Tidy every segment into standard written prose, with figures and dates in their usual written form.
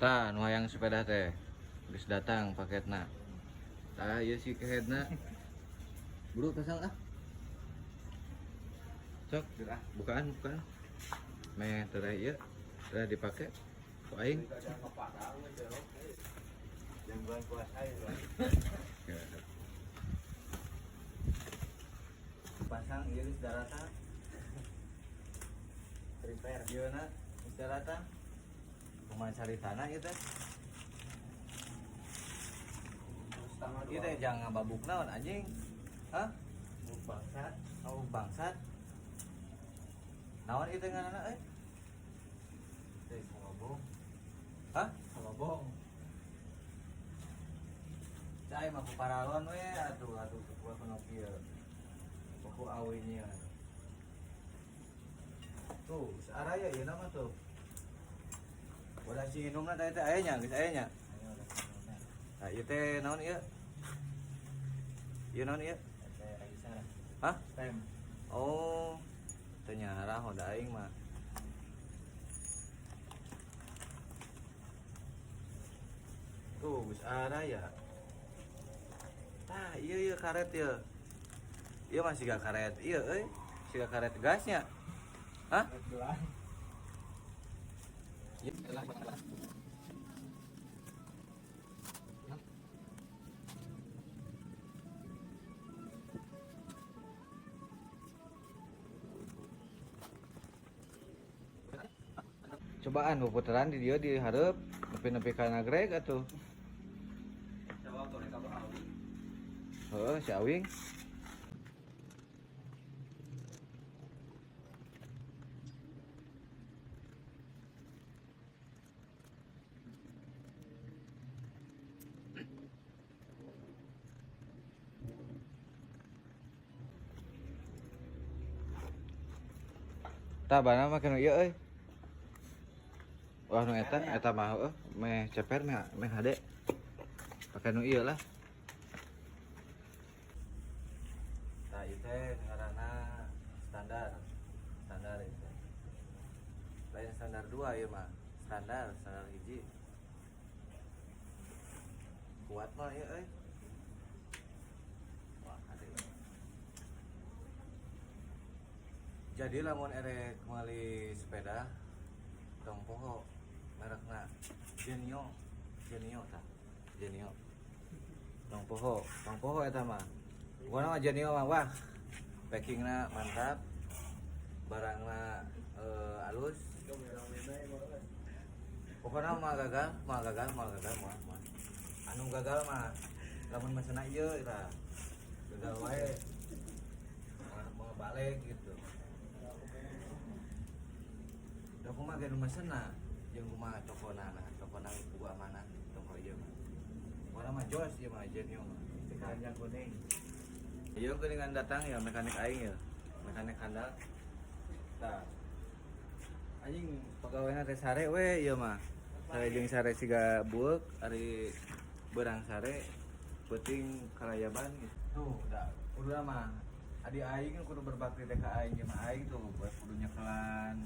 Tah, nu hayang sepeda teh. Geus datang paketna. Tah, ieu si kehedna. Buru pasang ah. Sok, bukaan, bukaan. Meh tereh ieu. Tereh dipake. Ku aing. Yang bulan puasa ya. Ya. Pasang ieu geus daratan. Prepare. Ieu na geus daratan. Kumaha caritana ieu teh? Ieu teh jangan ngababuk naon anjing. Hah? Bangsat. Oh, bangsat. Naon ieu teh ngaranna euy? Teh sama bong. Hah? Sama bong. Cai mah ku paralon we atuh atuh ku kuno kieu. Ku awinya. Tuh, geus araya ieu mah tuh. Udah si indungna teh teh aya nya, geus aya nya. Nah, ieu teh naon ieu? Ieu naon ieu? Hah? Stem. Oh, teu nyarah hoda aing mah. Tuh, geus araya. Tah, ieu ieu karet ieu. Ieu mah siga karet ieu euy. Siga karet gasnya. Hah? Cobaan puputeran di dieu di hareup nepi-nepi ka nagreg atuh. Coba korek apa awi? Heeh, si Awing. Tah bana mah kena ieu euy. Wah nu eta eta mah heueuh meh ceper meh meh hade. Pake nu ieu lah. Tah ieu teh ngaranna standar. Standar ieu teh. Lain standar 2 ieu mah. Standar, standar hiji. Kuat mah ieu euy. Wah, hade. Jadi lamun erek meuli sepeda tong poho merekna Genio, Genio tah. Genio. Tong poho eta mah. Pokona mah Genio mah wah. Packingna mantap. Barangna alus. Pokona mah gagal, mah gagal, mah gagal, mah, mah. Anu gagal mah lamun mesenna ieu tah. Gagal wae. Mau balik gitu. Da kumaha ge nu mesenna jeung kumaha tokona nah, tokona kudu amanah toko ieu mah. Pokona mah jos ieu mah Genio mah. Yang kuning. Ieu geuningan datang ya mekanik aing ya. Mekanik handal. Tah. Anjing pegawainya teh sare we ieu mah. Sare jeung sare siga bueuk ari beurang sare peuting kalayaban gitu. Tuh, da kudu mah adi aing kudu berbakti teh ka aing mah aing tuh kudu nyekelan.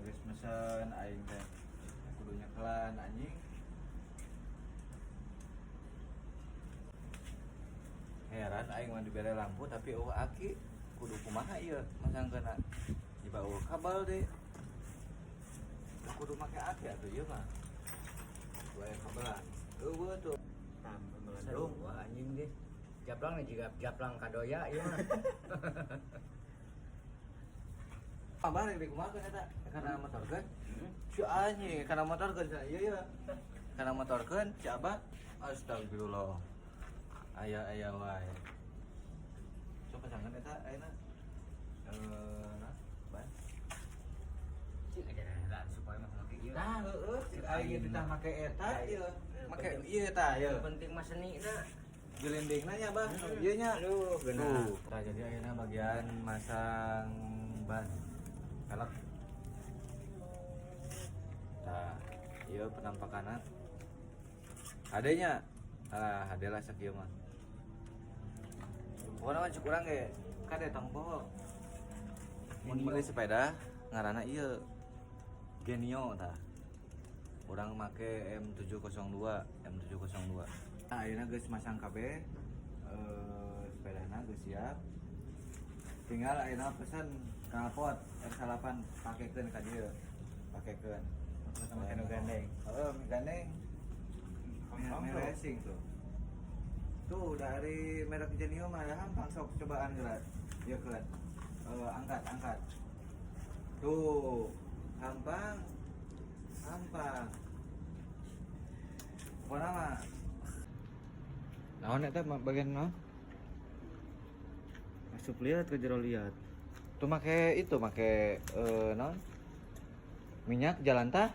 Geus mesen aing teh kudu nyekelan anjing. Heran aing mah dibere lampu tapi eueuh aki kudu kumaha ieu masangkeunna. Jiba eueuh kabel deui. Kudu make aki atuh ieu mah. Wae kabelan. Eueuh tuh. Seru wah anjing deh. Japlang nih juga japlang kadoya ieu mah. Abah rek dikumaha eta? Kana motorkeun? Si anjing kana motorkeun ieu ieu. Kana motorkeun si Abah. Astagfirullah. Aya-aya wae. Sok pasangan eta ayeuna. Nah, ban. Cik ada supaya mah make ieu. Tah heueuh si aing ge tah make eta ieu. Make ieu tah ieu. Penting mah seni na. Gelendengna nya Bah, ieu nya. Aduh, geunah. Tuh, tah jadi ayeuna bagian masang ban. Pelek. Tah, ieu penampakanna. Adenya. Ah, hade lah sakieu mah. Pokona mah cuk urang ge kade tong poho. Mun meuli sepeda ngaranna ieu. Genio tah. Urang make M702, M702. Nah, ayeuna geus masang kabeh, sepedana geus siap. Tinggal ayeuna pesan knalpot R8, pakekeun ka dieu. Pakekeun. Sama nu gandeng. Heeh, gandeng. Merek racing tuh. Tuh dari merek Genio mah ada hampang, sok cobaan geura. Ieu keun. Eh, angkat, angkat. Tuh, hampang. Hampang. Pokoknya mah. Naon eta bagian naon? Asup liat ke jero liat. Tuh make itu, make naon? Minyak jalantah.